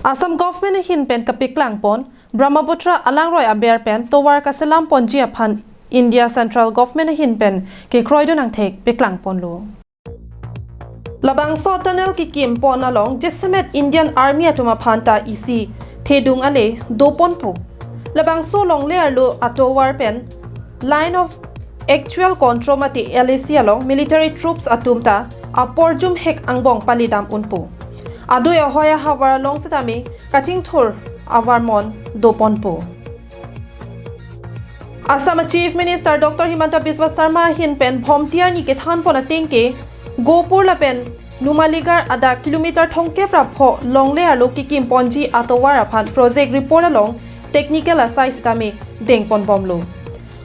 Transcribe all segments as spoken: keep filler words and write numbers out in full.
Assam government ahin pen kapeklang pon Brahmaputra alangroi aber pen tovar kaselam ponji aphan India Central Government ahin pen kekroidun angthek peklang ponlo. Labangso tunnel kekim pon along jasemet Indian Army atum aphan ta isi thedung ale do ponpo. Labangso longle arlo atovar pen Line of Actual Control mate L A C along military troops atum ta apor jumhek angbong palidam unpo. Adui ahoi ahavar along setame kachingthur avarmon do ponpo. Assam Chief Minister Doctor Himanta Biswa Sarma ahin pen Bhomti arni kethan pon atengke Gopur lapen Numaligarh adak kilometer thomkep ra pho longle arlo kekim ponji atovar aphan project report along technical asai setame deng pon bomlo.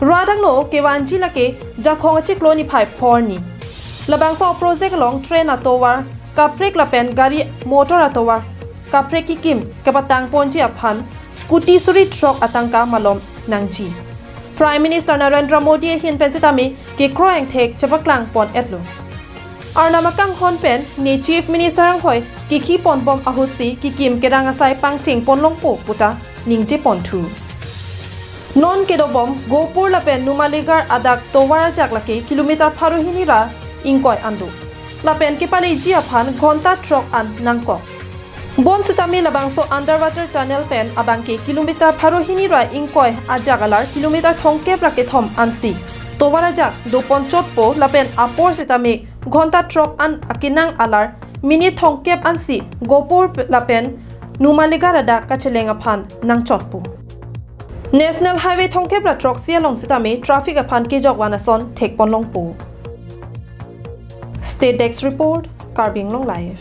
Rat angno kevanji lake Jakhong achiklo niphai phongo arni. Labangso project along train atovar kaprek lapen gari motor atovar kaprek kekim kepatang ponji aphan kuti suri throk atangka malom nangji. Prime Minister Narendra Modi ahin pen setame kekroi angthek chepaklang pon etlo. Arnam akanghon pen ne Chief Minister anghoi kekhi pon bom ahutsi kekim kerang asai pangcheng pon longpo puta ningje pon thu. Non kedo bom Gopur lapen Numaligarh adak tovar ajak lake kilometer pharo hini ra ingkoi an do. Lapen kepaleji aphan ghonta throk an nangkok. Bonsetame labangso underwater tunnel pen abangke kilometer pharo hini ra ingkoi ajak alar kilometer thomkep ra kethom ansi tovar ajak do pon chotpo lapen apor setame ghonta throk an akenang alar minute thomkep ansi Gopur lapen Numaligarh adak kacheleng aphan nangchotpo. National Highway thomkep ra throksi along setame traffic aphan kejok van ason thek pon longpo. State Desk Report, Karbi Anglong Live.